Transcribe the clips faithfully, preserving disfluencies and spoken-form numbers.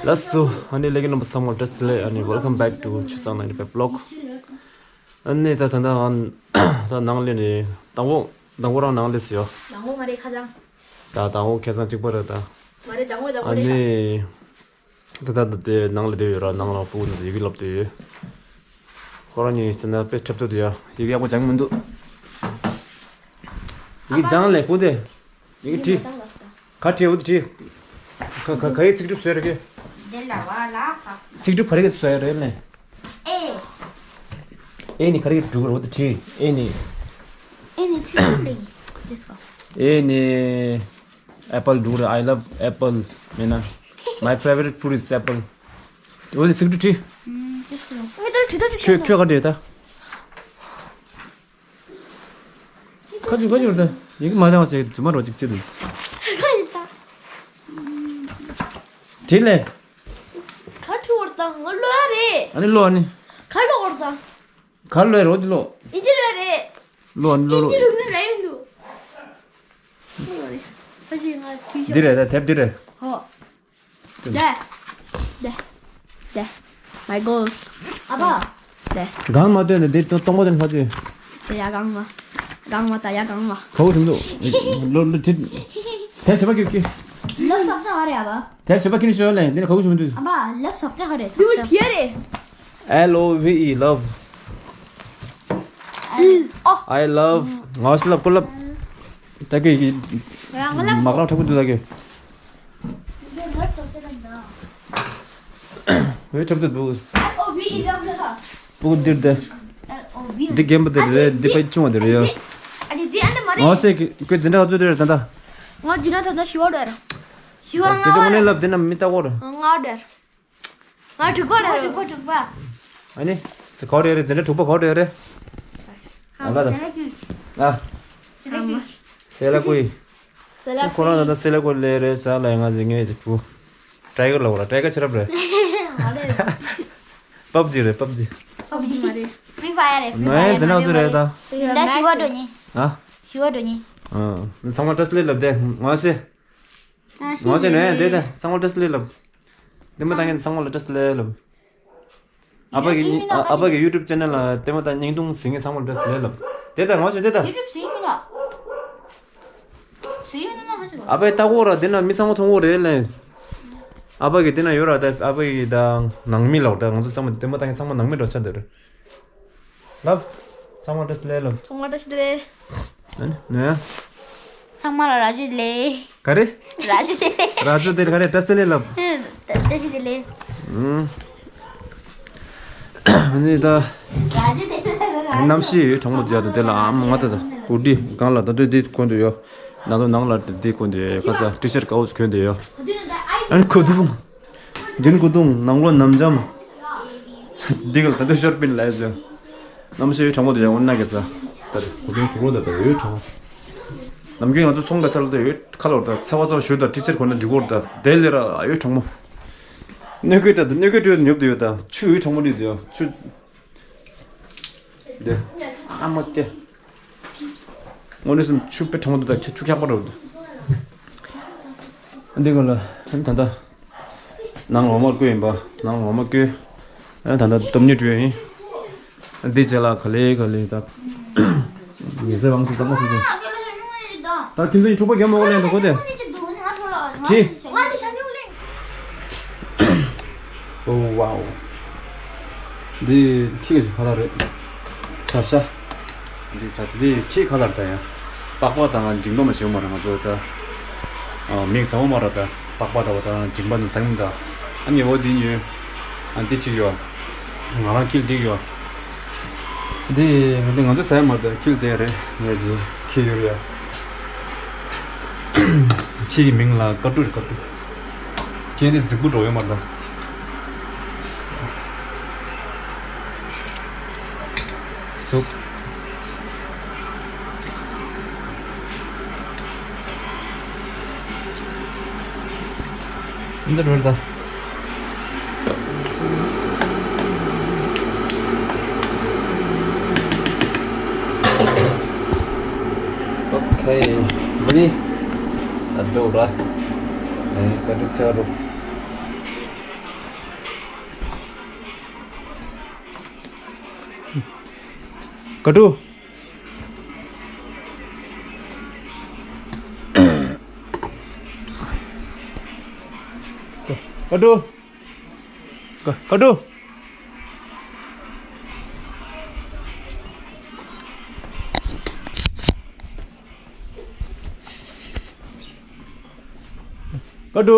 ལགས་སོ། ཨ་ནི་ལས་ཀྱི་རྣམ་པ་ཚང་མ་བཀྲ་ཤིས་བདེ་ལེགས། ཨ་ནི་welcome back to Chusang ninety-five vlog. ཨ་ནི་ད་ད་ད་ད་ནང་ལས་ནི་དང་པོ་དང་པོ་རང་ནང་ལས་སུ་ཡོད། དང་པོ་མ་རེད་ཁ་སང་། ད་དང་པོ་ཁ་སང་གཅིག་པ་རེད་ད། མ་རེད་དང་པོ་དང་པོ་ཨ་རེད་ད། ནི། ད་ད་ད་དེ་ནང་ལ་བསྡད་ཡོད་ར། ནང་ལ་སྤུ་གུ་ཚོ་ཡི་གེ་བསླབ་བསྡད་ཡོད། ཁོ་རང་གཉིས་ཟེར་ན་དཔེ་འཁྲབ་སྟོད་དུ་ཡ་ཡི་གེ་ཡག་པོ་སྦྱང་མི་འདུག་ཡི་གེ་སྦྱང་ལས་སྤུ་དེ། ཡི་གེ་བྲིས། ག་བྲིས་འོ་དེ་བྲིས། ག་ག་ག་ཡི་ཚིག་གྲུབ་བཟོས་ར་གི། འདི་ལ་བ་ལ་ཧ། ཚིག་གྲུབ་ག་རེ་གི་བཟོས་རེད་ལས། ཨེ། ཨེ་ནི་ག་རེ་གི་འགྲུབ་ར་འོ་དེ་བྲིས་ཨེ་ནི། ཨེ་ནི་ཚིག་གྲུབ་ལས་ཡིན། Let's go. ཨེ་ནི། Apple འདུག་རེད། I love apple མིན་ན། My favorite fruit is apple. འོ་དེ་ཚིག་གྲུབ་བྲིས། ངས་ད་ལྟ་བྲིས་ད་བྲིས་ཁྱོད་ཁྱོད་ག་འདྲས་ད། ཁ་ཅུ་ཁ་ཅུ་རེད་ད། ཡི་གེ་མ་སྦྱང་བ་བྱས་རྫུན་མ་རོ་གཅིག་བྱེད་དུ། ཁ་ཡིན་ད། བྲིས་ལས། ག་བྲིས་བར་ད་ང་ལོ་ཡ་རེད། ཨ་ནི་ལོ་ཨ་ནི། ག་ལོ་བར་ད། ག་ལོ་ཡ་རོ་དེ་ལོ། ཨིན་ཇི་ལོ་ཡ་རེད། ལོ་ཨ་ནི་ལོ་ལོ། ཨིན་ཇི་ལོ་ཡ་རེད་ཡིན་འདུག་ཨ་ཅེ་ང་བྲིས་ཤོག་འདི་རེད་ད་དེབ་འདི་རེད། ཧོ། ད། ད། ད། My goals. ཨ་ཕ། ད། གང་མ་སྟོན་ནས་འདི་སྟོང་པ་དེ་ལྷག་ཅིག་དེ་ཡ་གང་མ། གང་མ་ད་ཡ་གང་མ། ག་བོ་ཞིམ་འདུག་ལོ་ལོ་དེ། དེབ་བྱེད་པ་ཀྱི་ཀྱི། ལབ་སོག་ཅག་ག་རེད་ཨ་ཕ། དེབ་བྱེད་པ་ཀྱི་ནི་ཤོད་ལེ་འདི་ནི་ག་བོ་ཞིམ་འདུག་ཨ་ཕ་ལབ་སོག་ཅག་ག་རེད། ཡུ་ཁྱེར་རེད། L O V E love. I love. ང་ཞི་ལབ་ཀོ་ལབ། ད་གི་ཡི་ང་ལབ་མག་རང་ཁྲག་པོ་འདུག་ད་གི། ཝེ་ཁྲབ་ཏུ་འདུག L O V E love ལ། སྤུ་གུ་འདིར་དེ། L O V འདི་རྒན་པ་དེ་རེད། འདི་དཔེ་ཆུང་བ་དེ་རེད་ཡ། ཨ་འདི་འདི་ཨ་འདི་མ་རེད། ང་ཟེར་གི་ཁོས་འཛིན་གྲྭ་ག་ཚོད་དེ་རེད་ད་ད། ང་འཛིན་གྲྭ་ད་ད་བཞི་བ་རེད། བཞི་བ། ལྔ་བ། དེ་ཚོ་དངོས་གནས་ལབ་དེ་ན་མི་ལྟ་བོ་རེད། ལྔ་བ་རེད། ང་དྲུག་པ་ལ་དྲུག་པ་དྲུག་པ། ཨ་ནི། སི་གོ་རེ་རེ་འཛིན་གྲྭ་དྲུག་པ་གོ་རེ་རེ། ཨ་ལ་ད། ཨ། སེ་ལ་ཀུའི། སེ་ལ་ཀུའི། ཁོ་རང་ད་ལྟ་སེ་ལ་ཀུའི་ལས་རེ་ཟ་ལ་ང་ཟིག་ངའི་ཟིག་བུ། ཊའི་གར་ལ་འོ་ར་ཊའི་གར་ཆེ་རབ་རེད། པབ་ཇི་རེད་པབ་ཇི། པབ་ཇི་མ་རེད། ཕི་རི་ཕ་ཡར་རེད། ཕི་རི་ཕ་ཡར་རེད། ནའི་འཛིན་གྲྭ་ཚོ་རེད་ད། ད་ཞི་བ་འགྲོ་ཉེ། ཨ། ཞི་བ་འགྲོ་ཉེ། ཨ། ཚང་མ་བཀྲ་ཤིས་བདེ་ལེགས་ལབ་དེ་ང་ཤེས། ང་ཚོས་ནས་འདི་ད་ཚང་མ་བཀྲ་ཤིས་བདེ་ལེགས་ལབ། འདི་མ་བཏང་མཁན་ཚང་མ་ལ་བཀྲ་ཤིས་བདེ་ལེགས་ལབ། ཨ་ཕ་གི་ཨ་ཕ་གི་ཡུ་ཊུབ་ཆེ་ནལ་ལ་ལྟད་མོ་དང་བརྙན་ཐུང་གཟིགས་མཁན་ཚང་མ་ལ་བཀྲ་ཤིས་བདེ་ལེགས་ལབ། དེ་ད་ང་ཚོས་དེ་ད། ཡུ་ཊུབ་གཟིགས་མི་ལ། གཟིགས་མི་ལ་ཧ་ཅང་། ཨ་ཕས་ལྟ་གོ་ར་འདི་ན་མི་ཚང་མ་མཐོང་གོ་རེད་ལེ། ཨ་ཕ་གི་འདི་ན་ཡོད་ར་ད་ཨ་ཕ་གི་ད་ནང་མི་ལ་ད་ང་ཚོ་ཚང་མ་ལྟད་མོ་ལྟ་མཁན་ཚང་མ་ནང་མི་འགྲོ་ཆ་འདི་རེད། ལབ། ཚང་མ་བཀྲ་ཤིས་བདེ་ལེགས་ལབ། ཚང་མ་བཀྲ་ཤིས་བདེ་ལེགས། ཨ་ནི་ནོ་ཡ། ཚང་མ་ལ་ར་ཇུ་བདེ་ལེགས། ག་རེ། ར་ཇུ་བདེ་ལེགས། ར་ཇུ་བདེ་ལེགས་ག་རེ་བཀྲ་ཤིས་བདེ་ལེགས་ལབ། བཀྲ་ཤིས་བདེ་ལེགས། ཨུམ། ཨ་ནི་ད། ར་ཇུ་བདེ་ལེགས། གནམ་གཤིས་ཡོད་གྲང་མོ་བརྒྱབ་འདུག་དེ་ལ་ཨམ་ང་ད་ད་ཧུ་ཌི་གང་ལ་ད་དུས་འདི་གོན་འདུག་ཡོད། ན་དུ་ནང་ལ་འདི་གོན་འདུག་ཡོད་ཁ་ས་ཊི་ཤར་ག་འོ་གོན་འདུག་ཡོད། ཨ་ནི་ཁོ་དུ། མདུན་སྐུ་གདུང་ནང་ལོ་ནམ་འཇམ། འདི་ག་ལ་ད་ལྟ་ཤོར་པིན་ལ་ཡ་ཟེར། གནམ་གཤིས་གྲང་མོ་དེ་ཡང་འོ་ན་གེ་ས། ད་རེ་སྐུ་གདུང་དུ་རོ་ད་ད་ཡོད་གྲང་མོ། ནམ་རྒྱུན་ང་ཚོ་ཚོང་ག་ས་ལ་ད་ཡོད་ཁ་ལོར་ད་ཚ་བ་ཚ་བ་ཞུ་ད་ཊི་ཤར་གོན་ན་འགྲིག་གོ་ད་དེ་ལས་ར་ཡོད་གྲང་མོ། སྣོད་ཀོད་ད་སྣོད་ཀོད་ཡོད་ཉོབ་དུ་ཡོད་ད་ཆུ་ཡོད་གྲང་མོ་ནི་དུ་ཡོད་ཆུ། འདི། ཨ་མ་སྐྱེ། དངོས་གནས་སུ་ཆུ་དཔེ་གྲང་མོ་འདུག་ད་ཆུ་ཆུ་འཁྱག་པ་རེད་འདུག་འདི་ག་ལ་ད་ལྟ་ནང་ལོགས་མར་བསྐོལ་ཡིན་པ་ནང་ལོགས་མར་བསྐོལ། ད་ལྟ་སྟོབས་ཉིད་བྲོས་ཡིན། འདི་རྗེས་ལ་ག་ལེ་ག་ལེ་ད། ངེད་ཚོའི་དབང་ཚད་གཙང་མ་སུ་ཅན། ད་ཁྱིམ་ཚང་ཡི་འཁྲུག་པ་རྒྱབ་མ་དགོས་ལན་འགྲོ་དགོས་ཏེ། ཅི། ཨོ་ཝའོ། འདི་ཁྱི་ག་ལ་རེད། བྱ་ཤ། འདི་བྱ་ཚི་འདི་ཁྱི་ག་ལ་རེད་ད་ཡ། པགས་པ་དང་འཇིང་པ་མ་ཞིག་མ་རེད་ང་ཚོ་ད། མིག་ཟ་བ་མ་རེད་ད། པགས་པ་འདྲ་བ་དང་འཇིང་པ་འདི་ཟ་ཡིན་ད། ཨ་ནི་འོ་འདི་ཉོས། ཨ་འདི་ཅིག་ཡོད། ང་རང་ཁྱི་འདི་ཡོད། འདི་འདི་ང་ཚོ་ཟ་ཡ་མ་རེད་ད་ཁྱི་དེ་རེད་ངས་ཅི་ཁྱི་ཡོད་རེད། ཁྱི་གི་མིང་ལ་ཀ་ཀྲུ་རེད་ཀ་ཀྲུ། ཁྱེད་འདི་རྫིག་པོ་འགྲོ་ཡོད་མ་རེད། སུབ། འདི་རེད་ད། ཁའི་མི་ནི་ཨ་འགྲོ་ར། ཨེ་ཀ་ཏི་སེ་རོ། ཀ་ཏུ། ཀ་ཏུ། ཀ་ཀ་ཏུ། ཀ་ཏུ།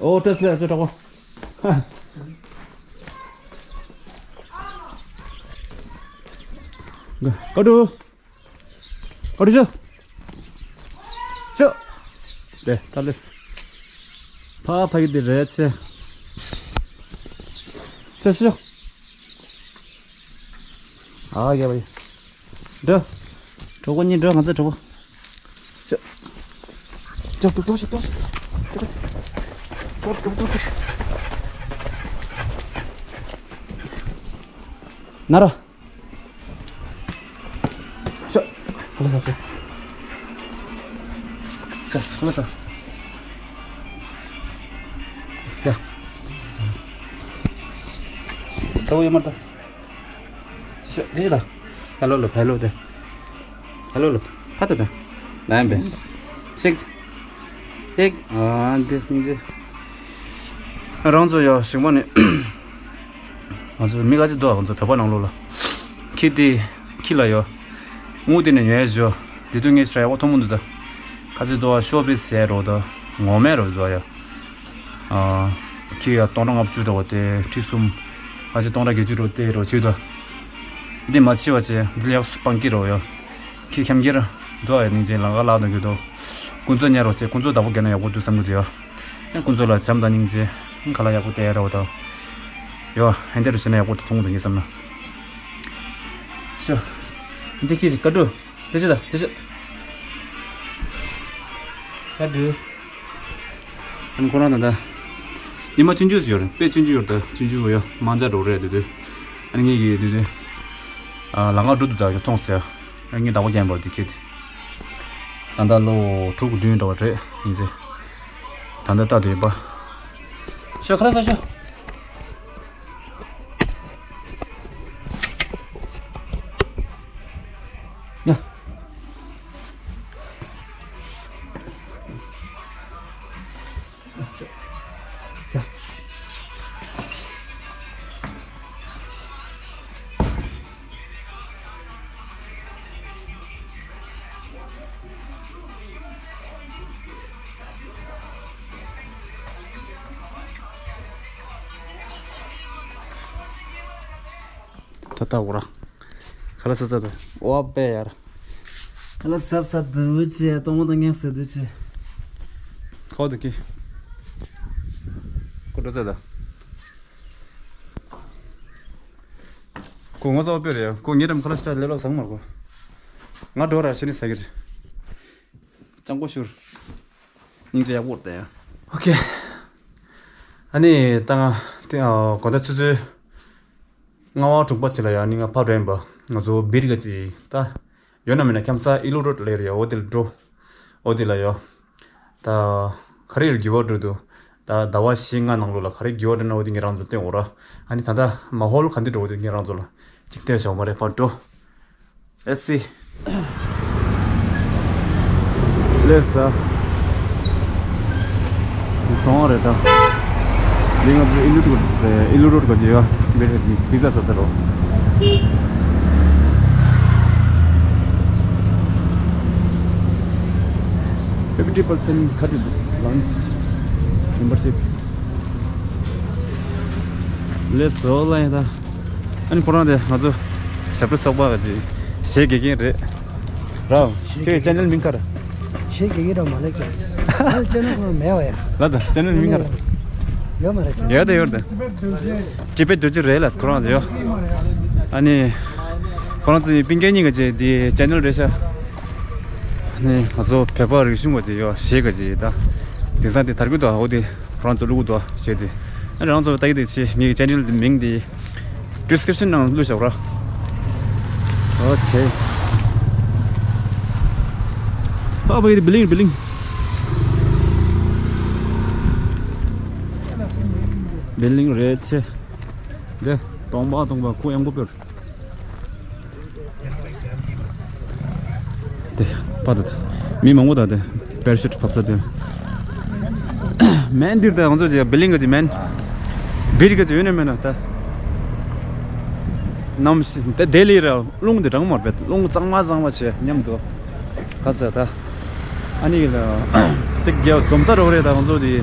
ཨོ་ཏེས་ལེ་ཅོ་ཏོ་ཀོ། ཀ་ཏུ། ཨ་རི་ཤོ། ཤོ། དེ་ད་ལེས། ཕ་ཕ་གི་དེ་རེད་ཆེ། ཤོ་ཤོ། ཨ་ཡ་བ་ཡ། འགྲོ། གྲོགས་པོ་གཉིས་འགྲོ། ང་ཚོ་གྲོགས་པོ། ཤོ། ཤོ་ཤོ་ཤོ་ཤོ། ན་ར། ཤོ། ཧ་ལ་ས་ཤོ། ཤོ་ཧ་ལ་ས། ཡ། ས་བོ་ཡོད་མ་ད། ཤོ་དེ་ད། ཧ་ལོ་ལོ་ཧ་ལོ་དེ། ཧ་ལོ་ལོ། ཕ་ད་ད། ན་ཡམ་པེ། ཤིག་ཤིག་ཨ་འདི་སྙིང་རྗེ། རང་ཚོ་ཡོ་ཞིང་པ་ནི། ང་ཚོ་མི་ག་ཚོད་འདུག་ང་ཚོ་བོད་པ་ནང་ལོགས་ལ། ཁྱི་དེ། ཁྱི་ལ་ཡོ། དངུལ་དེ་ནས་ཉོས་བཞོ། དེ་དུས་ངས་ཤ་ཡག་པོ་མཐོང་མི་འདུག་ད། ག་ཚོད་འདུག་ཤོ་པི་ཟེར་རོ་ད། ངོ་མས་རོ་འདུག་ཡ། ཨ། ཁྱི་ཡ་སྟོང་ཕྲག་ལྔ་བཅུ་འདྲ་བོ་དེ་ཁྲི་གསུམ། ཨ་ཅེ་སྟོང་ཕྲག་བརྒྱད་ཅུ་རོ་དེ་རོ་བྱེད་དོ། འདི་མ་ཕྱི་བ་ཅེ་འདི་ལ་ཡག་སུ་སྤང་ཀི་རོ་ཡོ། ཁྱི་འཁྱམ་ཁྱེར་འདུག་ཨ་ཡ་སྙིང་རྗེ་ལང་ཀ་ལག་དང་གི་དོ། ཀུན་རྫོ་ཉར་རོ་ཅེ་ཀུན་རྫོ་བདག་པོ་རྒྱལ་ན་ཡག་པོ་འདུག་བསམ་གི་འདུག་ཡོ། ཡང་ཀུན་རྫོ་ལ་བྱམས་དང་སྙིང་རྗེ་ཁ་ལག་ཡག་པོ་སྟེར་རོ་དོ། ཡོ་ཧན་དེ་རུ་བྱེད་ན་ཡག་པོ་དུ་མཐོང་དང་གི་བསམ་ན། ཤོ། འདི་ཁྱི་ཞིག་ཀ་ཀྲུ། དེ་ཅི་ད་དེ་ཅི། ཀ་ཀྲུ། ཨ་ནི་ཁོ་རང་ད་ལྟ། ཉི་མ་ཆུང་ཆུང་ཞིག་ཡོད་རེད། དཔེ་ཆུང་ཆུང་ཡོད་རེད། ད་ཆུང་ཆུང་ཡོད། མང་ཇ་འགྲོ་རེད་དེ་དུས། ཨ་ནི་ངེད་ཀྱི་དེ་དུས། ཨ་ལམ་ཁ་འགྲོ་དུས་ད་གི་མཐོང་ཟེར། ཨ་ངས་བདག་པོ་རྒྱག་པ་དེ་ཁྱེད་དེ། ད་ལྟ་ལོ་དྲུག་བདུན་འདྲ་བ་རེད་ཡིན་ཟེར། ད་ལྟ་ལྟ་དུས་པ། ཤོ་ཁ་ལག་ཟ་ཤོ། ཡ། ད་ལྟ་འོ་ར། ཁ་ལག་ཟ་ཟ་འདུག་ཨོ་པེ་ཡར། ཁ་ལག་ཟ་ཟ་འདུག་ཅེས་སྟོང་མོ་དང་ངས་ཟ་འདུག་ཅེས། ཁོ་འདུག་གི། ཁོ་འགྲོ་ཟ་ད། ཁོ་ངོ་ཚ་བོ་དཔེ་རེད། ཁོ་ངེད་རམ་ཁ་ལག་ཤ་ལེ་ལོ་ཟང་མར་གོ། ང་འགྲོ་ར་ཤི་ནི་ཟ་གི་རེད། ཅང་གོ་ཤུར། སྙིང་རྗེ་ཡག་པོ་རེད་ཡ། ཨོ་ཁེ། ཨ་ནི་ད་ང་དེ་ཨ་གོ་ད་ཆུ་ཚོད་ལྔ་པ་དྲུག་པ་ཅིག་ལ་ཡ་ནི་ང་ཕར་འགྲོ་ཡིན་པ། ང་ཚོ་སྦིར་ག་ཅིག་ད་ཡོད་ན་མེད་ན་ཁམས་ས་ཨི་ལུ་རོད་ལེ་རེད་ཡ། འོ་དེ་ལ་འགྲོ། འོ་དེ་ལ་ཡོ། ད་ག་རེ་རྒྱུ་བ་འགྲོ་འདུག་ད་ཟླ་བ་བཞི་ལྔ་ནང་ལོགས་ལ་ག་རེ་རྒྱུ་བ་འགྲོ་ན་འོ་དེ་ངས་རང་ཚོ་སྟོན་འོ་ར། ཨ་ནི་ད་ལྟ་མ་ཧོལ་ག་འདི་འགྲོ་འོ་དེ་ངས་རང་ཚོ་ལ་ཅིག་སྟོན་ཞོག་མ་རེད་ཕར་འགྲོ། Let's see. Let's, uh, འདི་སོང་བ་རེད་ད། འདི་ང་ཚོ་ཨི་ལུ་རོད་ཟེར། ཨི་ལུ་རོད་ག་ཅི་ཡོད། བི་ཛ་ཟ་ཟེར་རོ། Fifty percent cut lunch membership. Let's all line ད། ཨ་ནི་ཁོ་རང་དེ་ང་ཚོ་ཞབས་བྲོ་ཚོགས་པ་གི་གཞས་དགེ་རྒན་རེད། རའོ། ཁྱོད་ཀྱི་ཅེ་ནལ་མིང་ག་རེ། གཞས་དགེ་རྒན་ར་མ་ལེགས་ཀྱང་། ང་ཅེ་ནལ་ཁོ་རང་མེད་བ་ཡ། ལ་ད་ཅེ་ནལ་མིང་ག་རེ། ཡོད་མ་རེད། ཡོད་དེ་ཡོད་དེ། ཏི་པེ་རྡོ་རྗེ་རེད་ལ་ཁོ་རང་ཚོ་ཡོད། ཨ་ནི་ཁོ་རང་ཚོ་སྤུན་ཀྱག་གཉིས་ཀྱི་དེ་ཅེ་ནལ་རེད་ཤག་ཨ་ནི་ང་ཚོ་བོད་པ་རིག་གཞུང་གི་ཡོད་གཞས་གི་ད། དེང་སང་དེ་དར་གྱི་འདུག་འོ་དེ། ཁོ་རང་ཚོ་བླུག་གི་འདུག་བྱས་ཏེ། ཨ་རང་ཚོ་ལྟ་གི་དེ་ཆེ་ངེད་ཀྱི་ཅེ་ནལ་མིང་དེ་ཌི་སི་ཀི་རིབ་ཤན་ནང་བླུགས་བཞག་ར། Okay. Oh, but the building, building. Building རེད་ཆེ། དེ་སྟོང་པ་སྟོང་པ་ཁོ་ཡང་པོ་པེར། དེ་པ་དེ་མི་མང་པོ་དང་དེ་པེར་ཤུཊ་ཕབ་ས་དེ། མེན་འདིར་དང་ང་ཚོ་ཅི་བི་ལིང་གི་ཅི་མེན། བིར་གི་ཅི་ཡོད་ནི་མེན་ན་ད། ནམ་ཞིག་དེ་ལྡི་ལི་ར་རླུང་དེ་གྲང་མོ་རེད། རླུང་གཙང་མ་གཙང་མ་བྱས་མཉམ་དུ། ག་ས་ད། ཨ་ནི་ལ། དེ་རྒྱ་འཛོམས་ས་རོགས་རེད་ད་ང་ཚོ་དེ།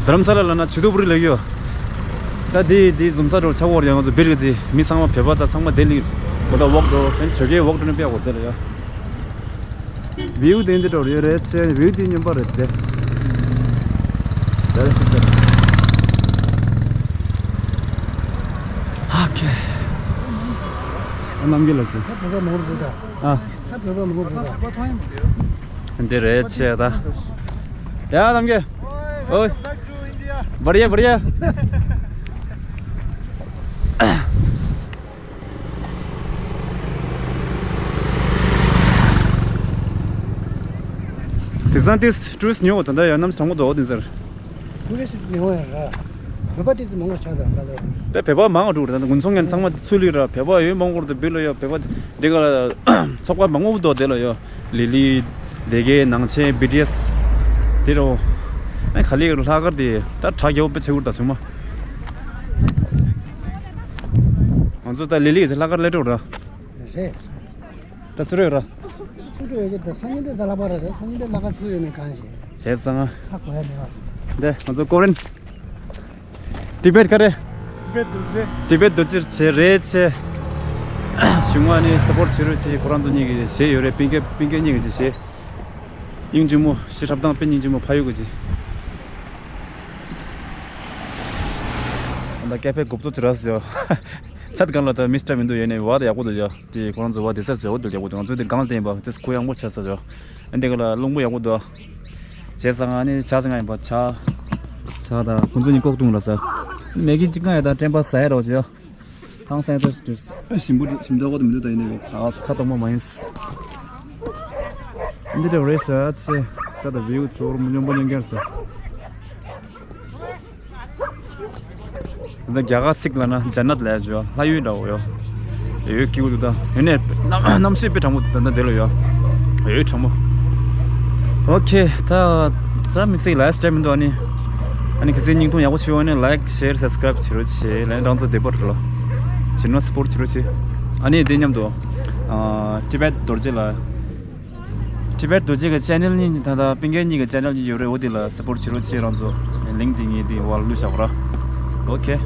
རྡ་རམ་ས་ལ་ལ་ན་ཇུ་དུ་པུ་རི་ལ་ཡོད། ད་དེ་དེ་འཛོམས་ས་རོགས་ཆ་བོར་ཡང་ང་ཚོ་བིར་གི་ཅི་མི་ཚང་མ་བོད་པ་ད་ཚང་མ་ལྡི་ལི། མོ་ད་ཝོག་འགྲོ་ཤན་ཇོ་ཀེ་ཝོག་འགྲོ་ནས་པེ་ཝོག་དེ་ལ་ཡོད། བིའུ་དེ་འདི་འདྲ་ཡོད་རེད་ཟེར། བིའུ་དེ་སྨྱོན་པ་རེད་དེ། དེ་རེད་ཟེར། ཨ་ཁེ། ཨ་ནམ་རྒྱུན་ལ་ཟེར། ད་བོད་པ་མང་རུ་འགྲོ་ད། ཨ། ད་བོད་པ་མང་རུ་འགྲོ་ད། འདི་རེད་ཆེ་ད། ཡ་ནམ་རྒྱུན། ཨོའི། བར་ཡ་བར་ཡ། དེང་སང་དེ་ཊུ་རི་སི་ཊི་ཉུང་བ་ད་ལྟ་ཡང་གནམ་གྲང་མོ་འདུག་དེང་སང་། ཊུ་རི་སི་ཊི་ཉུང་བ་ར། བོད་པ་དེ་ཚོ་མང་བ་ཆགས་འདུག་ད་ལོ། དེ་བོད་པ་མང་བ་འགྲོ་རེད་ད་དགུན་ཚོང་མཁན་ཚང་མ་ཚུར་ལུས་ར་བོད་པ་ཡོད་མང་པོ་རེད་ད་བིར་ལ་ཡོད་བོད་པ་དེ་ག་ལ་ཚོགས་པ་མང་པོ་འདུག་དེ་ལ་ཡོད་ལི་ལི་དེ་གའི་ནང་ཆེན་བི་ཊི་ཨེ་སི་དེ་རོ། ཨ་ག་ལེ་ལྷག་དཀར་དེ་ད་གྲ་རྒྱས་པོ་དཔེ་ཆེ་བོ་ད་བྱུང་མ། ང་ཚོ་ད་ལི་ལི་ལྷག་དཀར་སླེབས་འགྲོ་ར། རེད། ད་ཚུར་ཡོད་ར། ཚུར་ཡོད་ཀྱི་ད་སང་ཉིན་དེ་ཟ་ལྷག་པ་ར་རེད། སང་ཉིན་དེ་ལྷག་དཀར་ཚུར་ཡོད་མེད་གང་ཞིག་བྱས་ཙང་། ཧ་གོ་ཡ་མེད་པ། འདི་ང་ཚོ་ཀོ་རིན། ཏི་བེད་ག་རེ། ཏི་བེད་རྡོ་རྗེ། ཏི་བེད་རྡོ་རྗེ་བྱས་རེད་ཆེ། གཞུང་བ་ནི་སི་པོར་ཊི་བྱེད་རོགས་བྱེད། ཁོ་རང་ཚོ་གཉིས་ཀྱིས་བྱས་ཡོད་རེད། སྤུན་ཀྱག་སྤུན་ཀྱག་གཉིས་ཀྱིས་བྱས། སྙིང་རྗེ་མོ་ཤི་ཧྲབ་དང་དཔེ་སྙིང་རྗེ་མོ་ཕ་ཡུལ་གྱི། ད་ཀ་ཕེ་གོབ་ཏོ་ཅི་ར་ཟེར། ཆད་གང་ལ་ད་མི་སྟྲ་མི་འདུག་ཡོད་ནས་བ་ད་ཡག་པོ་འདུག་ཡ། དེ་ཁོ་རང་ཚོ་བ་དེ་ས་ཟེར་བ་དེ་ཡག་པོ་འདུག་ང་ཚོ་དེ་གང་ལ་བསྟན་པ་དེ་ཁོ་ཡག་པོ་ཆགས་ས་ཡོད། ཨ་འདི་ག་ལ་རླུང་པོ་ཡག་པོ་འདུག་བྱས་ཙང་ཨ་ནི་ཆ་ཚང་ཡིན་པ་ཆ། ཆ་ད་ཁོ་ཚོ་གཉིས་ལྐོག་གཏོང་ལ་ས། མེ་གི་གཅིག་གང་ཡ་ད་དྲན་པ་ཟ་ཡ་རོགས་བྱོས། ཧང་སང་ཡ་ད་ཞིམ་པོ་ཞིམ་ཐོག་གོ་དུ་མི་འདུག་ད་ཡིན་ནའི་ད་ཁ་གཏོང་མ་མ་ཡིན། འདི་འདྲ་རེད་ས་ཆེ། ད་ད་བིའུ་ཚོར་མི་སྙོམས་པོ་ཉན་གར་ས། ད་རྒྱ་གར་ཚིག་ལ་ན་ཇ་ནད་ལ་ཡ་ཇོ་ལྷ་ཡུལ་འདྲ་བོ་ཡོ། ཡོད་ཀྱི་འདུག་ད་ཡོད་ནས་གནམ་གཤིས་དཔེ་གྲང་མོ་འདུག་ད་ད་དེ་ལ་ཡོ། ཡོད་གྲང་མོ། ཨོ་ཁེ། ད་ཙ་དམིགས་བསལ་ལ་ཡ་སི་ཊེམ་མི་འདུག་ཨ་ནི། ཨ་ནི་གི་སེ་སྙིང་ཐུང་ཡག་པོ་བྱེད་འོ་ནི་ལའིཀ་ཤེར་སབ་སི་ཀ་རེབ་བྱེད་རོགས་བྱེད། ལན་རང་ཚོ་བདེ་པོ་རེད་ལོ། བྱེད་ན་སི་པོར་ཊི་བྱེད་རོགས་བྱེད། ཨ་ནི་དེ་མཉམ་དུ་ཨ་ཏི་བེད་རྡོ་རྗེ་ལ། ཏི་བེད་རྡོ་རྗེ་གི་ཆེ་ནལ་གཉིས་ད་ལྟ་སྤུན་ཀྱག་གཉིས་ཀྱི་ཆེ་ནལ་གཉིས་ཡོད་རེད། འོ་དེ་ལ་སི་པོར་ཊི་བྱེད་རོགས་བྱེད། རང་ཚོ་ལིང་ཀི་དེ་ངས་དེ་བར་བླུགས་བཞག་ར། ཨོ་ཁེ།